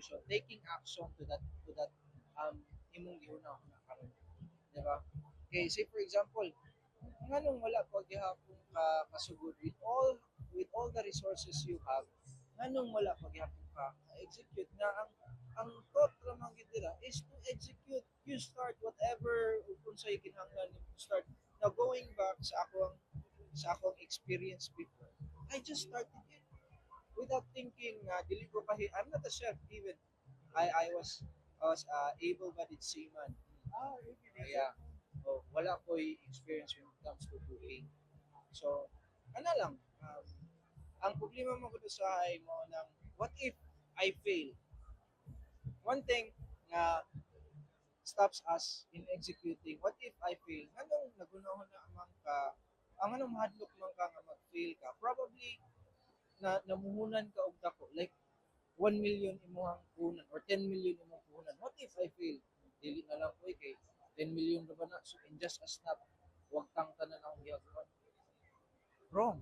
execution, taking action to that imong gihuna-huna karon. Di ba? Okay, say for example, nganong wala pa gihapon ka kasugod with all the resources you have, nganong wala pa gihapon ka execute nga ang thought ra man gid dira is to execute? You start whatever ug unsay kinahanglan nimo to start. Now, going back sa akong experience before, I just started it without thinking nga dili ko kahi. I'm not a chef even. I was able-bodied seaman. Ah, really? Yeah. Oh, wala ko'y experience when it comes to cooking. So, ano lang, ang problema mo ko sa ay mo ng what if I fail? One thing nga stops us in executing, what if I fail? Anong nagunahon na man ka, ang anong mahadlok man ka nga mag-fail ka, probably na namuhunan ka og dako, like 1 million imuhang puhunan or 10 million imong puhunan. What if I fail? Dili na lang ko eh, kay 10 million ra ba na? So in just a snap, wag kang tanan akong ginagawa. Wrong.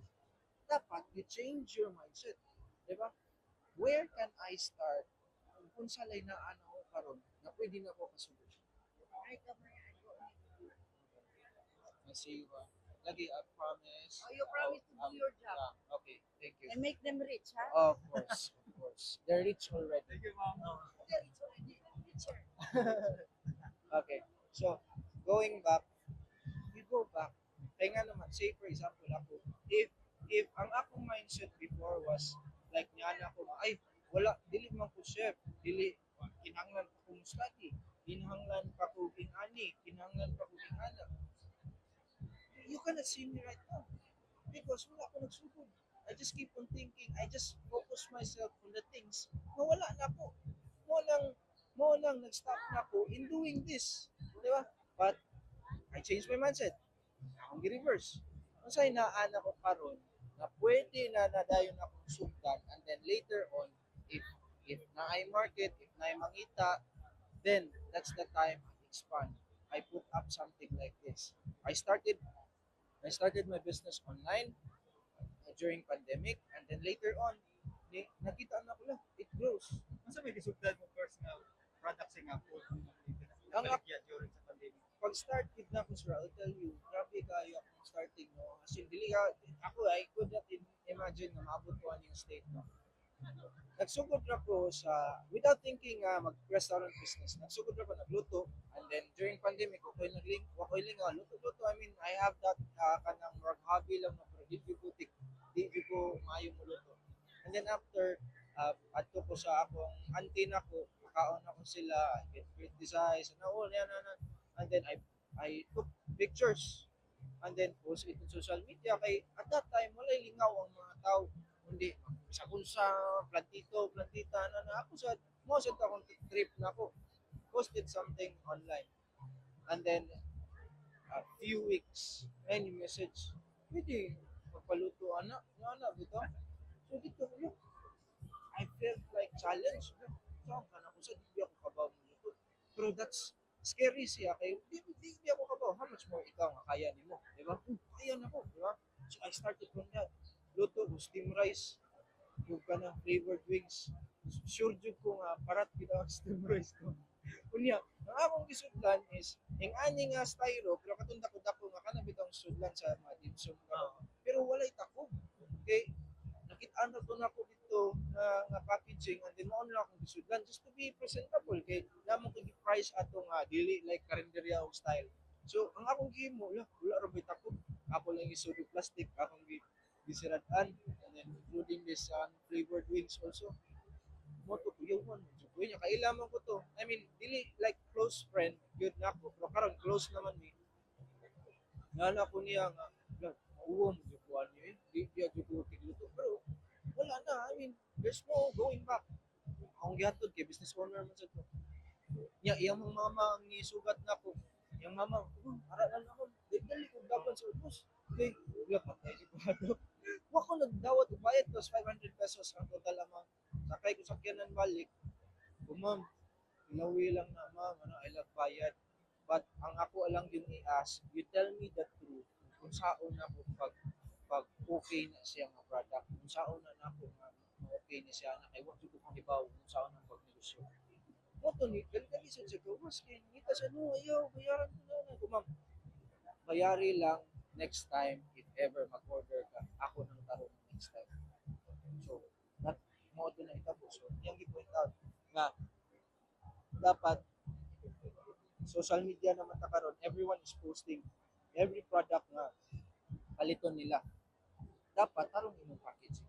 Dapat you change your mindset. Di ba? Where can I start? Kung unsa lay naa na ako karon na pwede na ako kasugod. Ay, kamay, I go only to do. Na-save ba? Lagi, I promise. Oh, you promise to do your job. Yeah, okay, thank you. And make them rich, ha? Of course, of course. They're rich already. Thank you, ma'am. They're rich already. Richer. Okay. So, going back, you go back. Kaya nga naman, say for example ako, if ang akong mindset before was like nga na ako, ay, wala, dili man ko chef, dili, kinahanglan pa kong study, kinahanglan pa ko ani, kinahanglan pa ko ingana. You cannot see me right now because wala ko nagsugod. I just keep on thinking, I just focus myself on the things na wala na ako. Mo lang nag-stop na ako in doing this. Di ba? But I changed my mindset. Akong gi-reverse. Unsay naa na ko karon na pwede na nadayon akong sugdan, and then later on, if naay market, if naay mangita, then that's the time I expand. I put up something like this. I started my business online during pandemic, and then later on ni, nakita na ko lang it grows. Unsa may gisugdan mo first nga product sa nga food Ang ang during sa pandemic? Pag start gid na ako, sir, I'll tell you, grabe kayo akong starting, no? As in, dili ka, ako, I could not imagine na maabot ko aning state, no? Nagsugod ra ko sa, without thinking nga mag-restaurant business, nagsugod ra ko nagluto, and then during pandemic, ako'y nagling, ako'y lingaw, luto-luto. I mean, I have that kanang murag hobby lang na, pero di ko maayo mo luto. And then after, adto ko sa akong auntie nako, kaon ako sila, I get criticized, and oh, yan, yan, yan. And then I took pictures and then post it on social media kay at that time walay lingaw ang mga tao kundi sa kunsa plantito plantita na na ako sa mo sa akong trip na ako posted something online, and then a few weeks any message, "Pwede magpaluto ana na ana bitaw." So dito look, I felt like challenge. So kana ko sa di ako kabaw mo, pero that's scary siya kay di ako kabaw. How much more ikaw nga kaya nimo, di ba? Kaya na ko, di ba? So I started from that, luto ko steam rice ug kanang flavored wings. Sure jud ko nga parat gid ang steam rice ko. Unya ang akong gisudlan is ing ani nga styro, pero katong dako-dako nga kana bitong sudlan sa mga dimsum karon, pero walay takog kay nakit-an na to nako dito na nga packaging, and then mao na akong gisudlan just to be presentable kay namo ko gi-price ato nga dili like karinderya og style. So ang akong gihimo, wala wala ra bay takog, ako lang gisud og plastic, akong gi gisirad-an, and then including this flavored wings also. Mo to kuyawan mo ko niya, kaila man ko to. I mean, dili like close friend gyud nako, pero karon close naman mi. Ngana ko niya nga, "Wala, mauwa mo jud ko ani eh. Di jud ko tigluto." Pero wala na. I mean, there's no going back. Akong gihatod kay business owner man sa to. Nya iyang mga mama ang nisugat nako. Iyang mama, "Oh, ara na ako. Di dali ko dapan sa ubos." Okay, wala, patay si ko. Wa ko nagdawat og bayad, plus 500 pesos ang total amount. Sakay ko sakyanan balik. "Oh, ma'am, ilawi lang na, ma'am, ano, I love bayad. But ang ako lang yung i-ask, you tell me the truth kung saon na ako pag okay na siya nga product, kung saon na nako nga okay ni siya na kay wa jud ko kahibaw kung saan ang pagnegosyo. Mao to ni dali-dali sad siya gawas kay ngita siya, "No, ayaw, bayaran ko na." Ko, "Ma'am, bayari lang next time. If ever mag-order ka, ako nang tarong next time." So that mao to na itabo. So iyang gi-point out nga dapat social media naman ta karon, everyone is posting every product nga paliton nila. Dapat tarong imong packaging,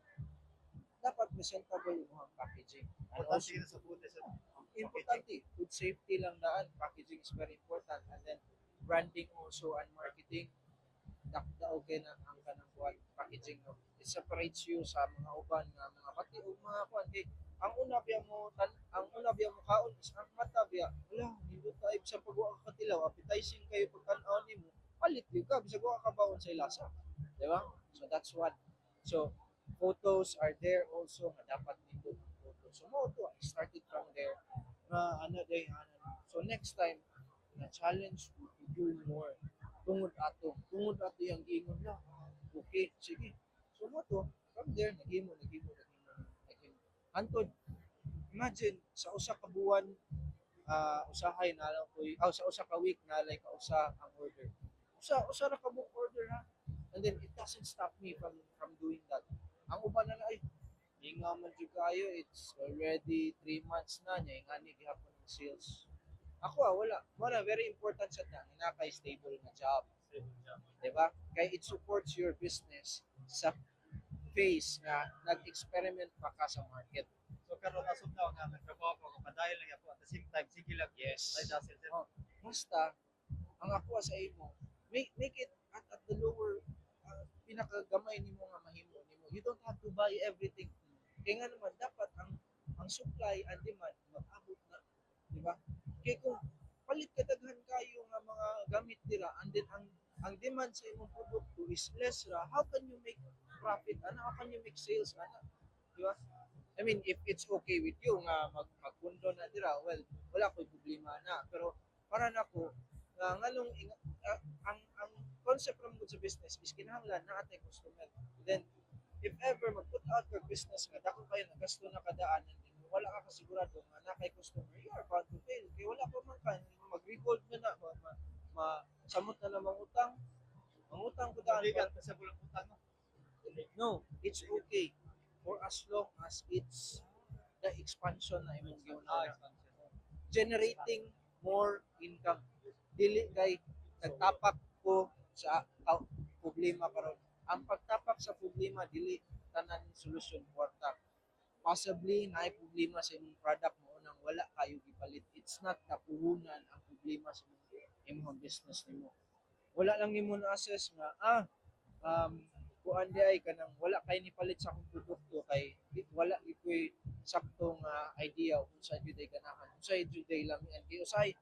dapat presentable imong packaging and Importante also kita sa food sa importante food safety lang daan. Packaging is very important, and then branding also and marketing. Dakda okay na ang kanang kuan, packaging, no? It separates you sa mga uban nga mga pati og mga kuan, kay ang una biya mo kaon is ang mata biya. Wala nindot ta sa pag wa ka katilaw, appetizing kayo pag tan-aw nimo, palit gyud ka bisag wa ka baon sa lasa, di ba? So that's one. So photos are there also, nga dapat nindot ang photo. So mao to, I started from there nga ano day ano. So next time na challenge ko to do more tungod ato yung giingon na okay, sige. So mao to, from there naghimo, naghimo, naghimo, naghimo hantod imagine sa usa ka buwan, usahay na lang ko, oh, sa usa ka week na like usa ang order, usa usa ra ka buok order ha. And then it doesn't stop me from doing that. Ang uban na ay mingaw man jud kayo, it's already 3 months na niya ingani gihapon ng sales. Ako ah, wala. Wala, very important sa na naa kay stable nga job, di ba? Kay it supports your business sa phase nga nag-experiment pa ka sa market. So karon, as of now nga nagtrabaho ko, padayon lang ako, at the same time sige lang Yes. side hustle, sir. Oh, basta ang ako sa imo, make it at the lower pinakagamay nimo nga mahimo nimo. You don't have to buy everything. Kaya nga naman dapat ang supply and demand mag-abot na, di ba? Kay kung palit ka daghan kayo nga mga gamit dira and then ang demand sa imong produkto is less ra, how can you make profit ana? How can you make sales ana, di ba? I mean, if it's okay with you nga magpundo na dira, well, wala ko'y problema na. Pero para nako nga nganong ang concept ra mo sa business is kinahanglan naa tay customer. Then if ever mag-put out ka business nga dako kayo na gasto na kadaan and then wala ka kasigurado nga naa kay customer, you are bound to fail. Kay wala pa man ka, mag-revolve na na, ma samot na namang utang. Mangutang ko daan. Mabigat sa bulang utang, no? No, it's okay for as long as it's the expansion na imong Ah, giuna, expansion. generating more income. Dili kay nagtapak ko sa problema karon. Ang pagtapak sa problema, dili tanan solusyon kwarta. Possibly naay problema sa imong product mo nang wala kayo gipalit. It's not na puhunan ang problema sa imong business nimo. Wala lang nimo na assess nga kuan di ay kanang wala kay ni palit sa akong produkto kay wala gyud ko'y sakto nga idea kung unsa jud ay ganahan, unsay jud ay lamian. Kay usahay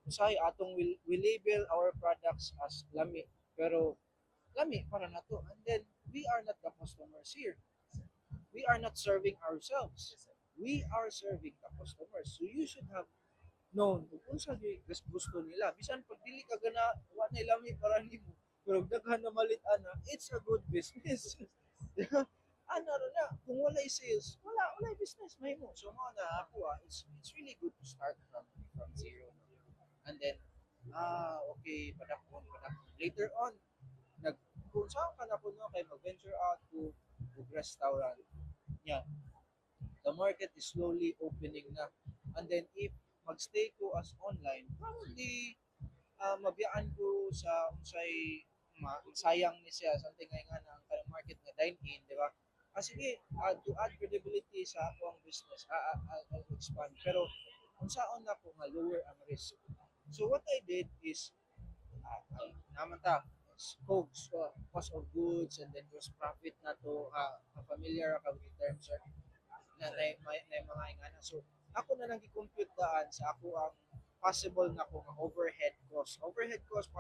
usahay atong we label our products as lami, pero lami para nato, and then we are not the customers here. We are not serving ourselves, we are serving the customers. So you should have known kung unsa gyud gusto nila. Bisan pag dili ka gana, wa na lami para nimo, pero daghan na malit ana, it's a good business ana ra na. Kung walay sales, wala business mahimo. So mao na ako ah, it's really good to start from zero, no? And then okay, padakon padakon, later on nag kung saan ka na kuno kay mag-venture out to og restaurant yeah, the market is slowly opening na. And then if magstay ko as online, probably mabiyaan ko sa unsay sayang ni siya, something nga na ang kanang market nga dine in, di ba? Ah, sige, to add credibility sa ako ang business, I'll expand, pero unsaon nako nga lower ang risk? So what I did is naman ta COGS, cost of goods and then gross profit na to, familiar ka with the terms, sir, na mga ingana. So ako na lang gi-compute daan sa ako ang possible na ko nga overhead cost. Overhead cost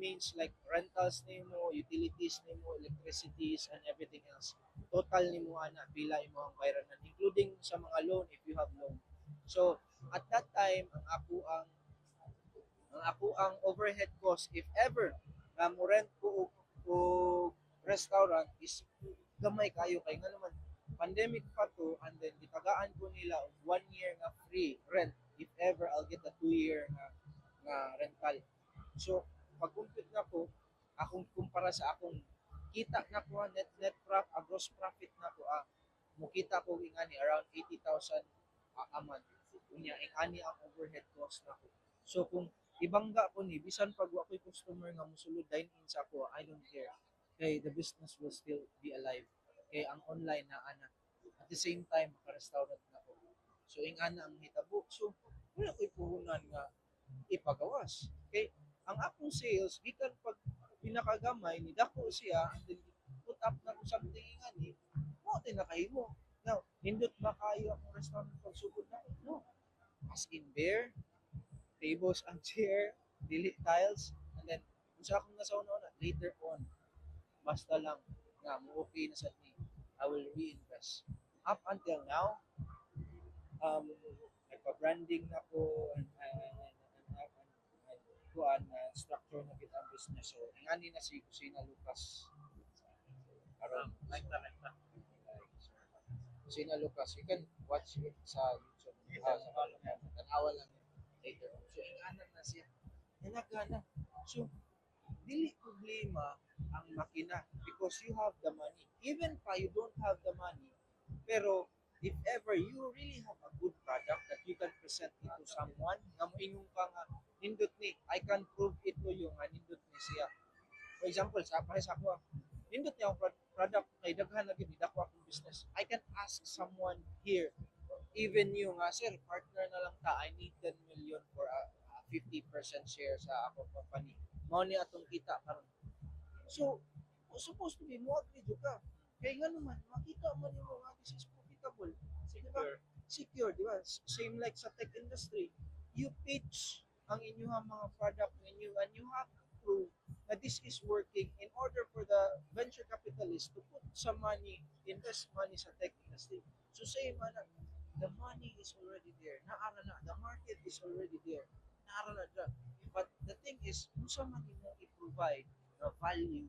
means like rentals nimo, utilities nimo, electricities and everything else. Total nimo ana pila imo ang bayranan, including sa mga loan if you have loan. So at that time ang ako ang overhead cost if ever nga mo rent ko og restaurant is gamay kayo kay nga naman Pandemic pa to, and then gitagaan ko nila og one year nga free rent if ever I'll get a 2 year nga rental. So, pag-compute na ko, akong kumpara sa akong kita na ko, net profit, gross profit na ko, mukita ko ingani around 80,000 a month. Unya ingani ang overhead cost nako. So kung ibangga ko ni bisan pag wa ko'y customer nga musulod dine in sa ako, I don't care. Kay the business will still be alive. Kay ang online na ana. At the same time, maka-restaurant na ko. So ingana ang hitabo. So wala ko'y puhunan nga ipagawas. Kay ang akong sales gikan pag pinakagamay ni dako siya, and then put up na ko something ingani mo tay nakahimo. Now, nindot ba kayo akong restaurant pagsugod na? No. As in bare, tables and chair, dili tiles, and then kung sa akong nasa una, later on, basta lang nga mo okay na sad ni, I will reinvest. Up until now, nagpa-branding na ko and kuan na structure na kita ang business. So, ingani na si Kusina Lucas. Karon, Like that, like that. Kusina Lucas, you can watch it sa YouTube. Yes, Ah, sir. sa tanawa lang yun later on. So, ingana na siya. Nagana. So, dili problema ang makina because you have the money. Even pa you don't have the money, pero if ever you really have a good product that you can present it to someone, nga moingon ka nga, "Nindot ni, I can prove it to you nga nindot ni siya." For example, sa pare sa ako, nindot niya ang product kay daghan na gyud dako akong business. I can ask someone here, even you nga, "Sir, partner na lang ta, I need 10 million for a 50% share sa akong company." Mao ni atong kita karon. So, supposed to be mo agree jud ka. Kay nga naman, makita man nimo nga this is profitable. Di ba? Secure. Secure, di ba? Same like sa tech industry. You pitch ang inyong mga product ninyo and you have to prove na this is working in order for the venture capitalist to put some money, invest money sa tech industry. So same ana, the money is already there. Naara na, the market is already there. Naara na dyan. But the thing is, unsa man imo i-provide na value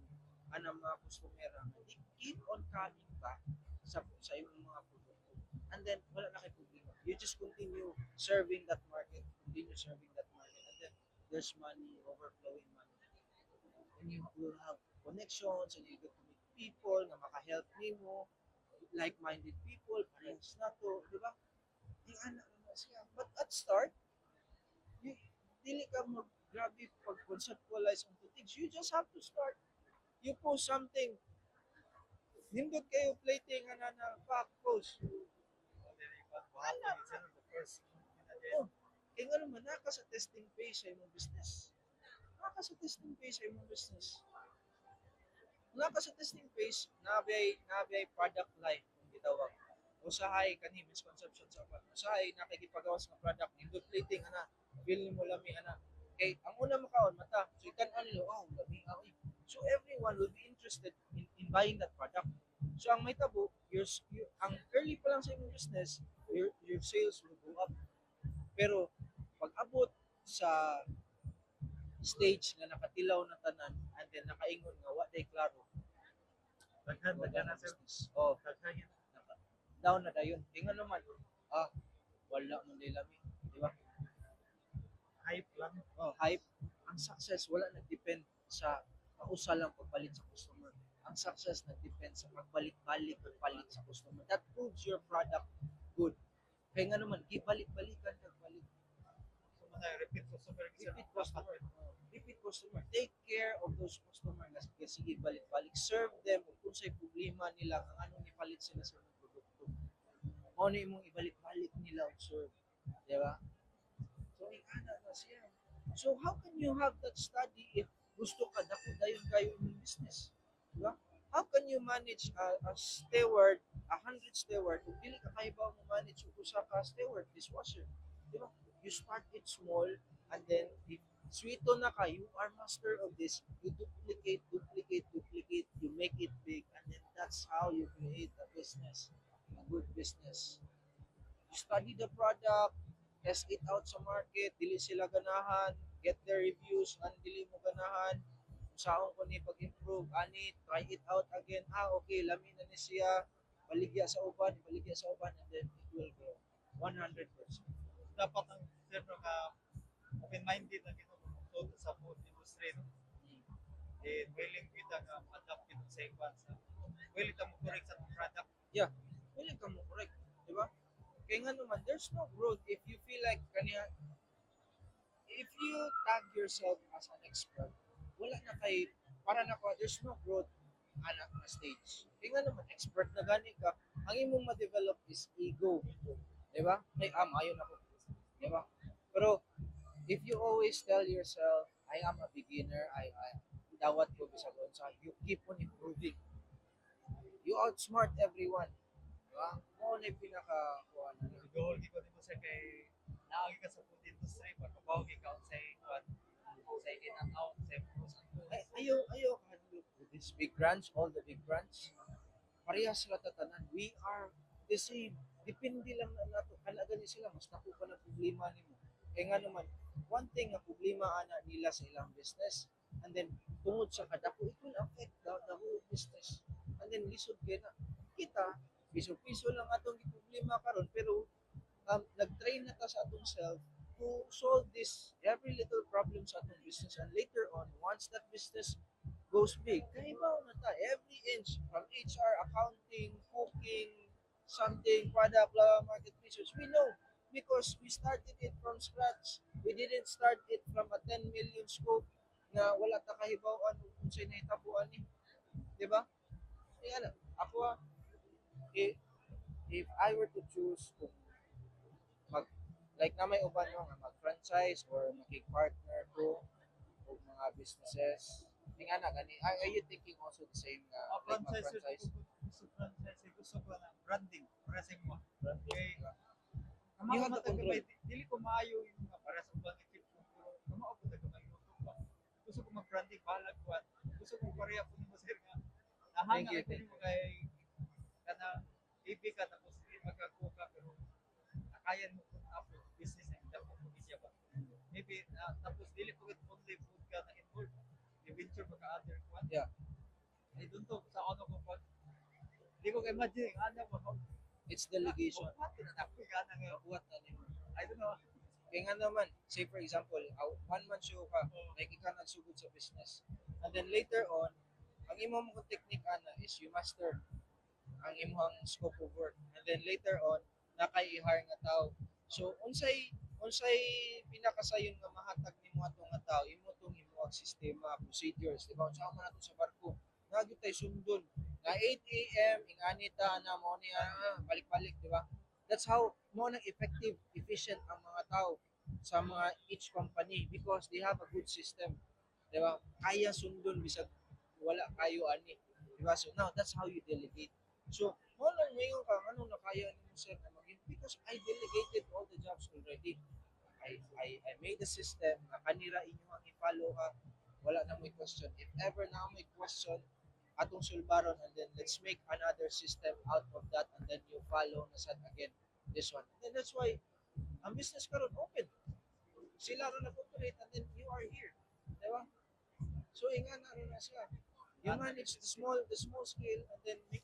anang mga kustomera nga they keep on coming back sa imong mga produkto. And then wala na kay problema. You just continue serving that market, continue serving that market, and then there's money, overflowing money. And you will have connections and you get to meet people na maka-help nimo, like-minded people, parehas na to, di ba? Di ana na siya. But at start, you, dili ka mag grabe pag conceptualize on things. You just have to start. You post something. Nindot kayo plating nga na back post. Wala. The first. Oh, kaya nga naman, naka sa testing phase sa imong business. Naka sa testing phase sa imong business. Naka sa testing phase, nabay product life kung gitawag. Usahay kani misconception sa uban. Usahay nakikipagawas nga product, nindot plating ana, feel nimo lami ana. Kay ang una makaon mata, so itan-an nila, "Oh, lami ah, oy." So everyone will be interested in buying that product. So ang may tabo, ang early pa lang sa imong business, your sales will go up. Pero pag abot sa stage nga nakatilaw na tanan and then nakaingon nga wa day klaro, Daghan, wala daghan na na, sir. business. Oh, Daghan yun. Down na dayon. Ingon naman, ah, wala man day lami, di ba? Hype lang. Oh, hype. Ang success wala nag-depend sa kausa lang pagpalit sa customer. Ang success nag-depend sa pagbalik-balik pagpalit sa customer. That proves your product good. Kaya nga naman, gibalik-balikan kag balik. So, mga repeat customer. Repeat customer. Oh, repeat customer. Take care of those customer nga sige, sige balik-balik. Serve them ug unsay problema nila ang anong ipalit sila sa imong produkto. Mao na imong ibalik-balik nila og serve. Di ba? So ingana na siya. So how can you have that study if gusto ka dako dayon kayo imong business? Di ba? How can you manage a steward, 100 steward, kung dili ka kahibaw mo manage og usa ka steward, dishwasher? Di ba? You start it small and then if swito na ka, you are master of this, you duplicate, duplicate, duplicate, you make it big, and then that's how you create a business, a good business. You study the product, test it out sa market, dili sila ganahan, get their reviews, and dili mo ganahan, saon ko ni pag-improve, ani, try it out again, ah, okay, lami na ni siya, Baligya sa uban, baligya sa uban, and then it will grow. 100%. Dapat ang sir, no, nga open-minded na kita kung sa food industry, no? Eh, willing kita nga adapt kita sa iban sa willing ta mo correct sa atong product. Yeah, willing ka mo correct, di ba? Kaya nga naman, there's no growth if you feel like kaniya, if you tag yourself as an expert, wala na kay, para na ko, there's no growth ana na stage. Kaya nga naman, expert na gani ka, ang imong ma-develop is ego. Di ba? Kay, ah, maayo na ko. Di ba? Pero, if you always tell yourself, "I am a beginner, I dawat ko bisag unsa," you keep on improving. You outsmart everyone. Di ba? Mao na yung pinaka kuan na. Goal di ko nimo sir kay naagi ka sa food industry ba, kabaw ka sa kuan, sa in and out, sa pros and cons. Ay, ayaw, ayaw kahadlok with these big brands, all the big brands. Parehas sila tatanan. We are the same. Depende lang na nato. Kana gani sila, mas dako pa na problema nimo. Kaya nga naman, one thing nga problema ana nila sa ilang business, and then tungod sa kadako, it will affect the whole business. And then lisod kay na. Kita, piso-piso lang atong problema karon, pero nag-train na ta sa atong self to solve this every little problem sa atong business, and later on, once that business goes big, kahibaw na ta every inch from HR, accounting, cooking, something, product, blah, market research. We know because we started it from scratch. We didn't start it from a 10 million scope na wala ta kahibaw-an kung unsay nahitabuan ni, di ba? Eh, ano, ako ah, if I were to choose kung mag like na may uban, no, nga mag-franchise or makig-partner ko og mga businesses. Ning ana gani, are you thinking also the same nga Ah, like franchise sir, mag-franchise? Gusto franchise, gusto ko na branding para sa imo. Kay You have the control. Dili ko maayo yung mga para sa ubang equipment, pero kamao ko taga YouTube ba. Gusto ko mag-branding, bahalag kuan. Gusto ko pareha ko nimo sir nga Thank nahanga you, ko thank nimo kay kana TV ka tapos di magkakuha pero nakayan mo kung up business ang dako ko siya ba. Maybe tapos dili ko only food ka na involved. I-venture pa ka other kuan. I don't know sa ano ko pag di ko imagine ano ba. It's delegation. What na ako nga nga Buhat na nimo. I don't know. Kaya nga naman, say for example, a one man show ka, like ikaw nagsugod sa business. And then later on, ang imo mo technique ana is you master ang imong scope of work. And then later on, nakay i-hire nga tao. So unsay unsay pinakasayon nga mahatag nimo ato nga tao, imo tong imong sistema, procedures, di ba? Unsa man ato sa barko? Naa gyud tay sundon. Nga 8 a.m. ingani ta na mo ni ah, balik-balik, di ba? That's how mo nang effective, efficient ang mga tao sa mga each company because they have a good system. Di ba? Kaya sundon bisag wala kayo ani. Di ba? So now that's how you delegate. So, mo lang ngayon ka anong nakaya nimo sir na maging because I delegated all the jobs already. I made a system na kanira inyo ang i-follow ha. Wala na mo'y question. If ever na may question, atong sulbaron and then let's make another system out of that and then you follow na sad again this one. And then that's why ang business karon open. Sila ro nag-operate and then you are here. Di ba? So ingan na ro na siya. You manage the small scale and then make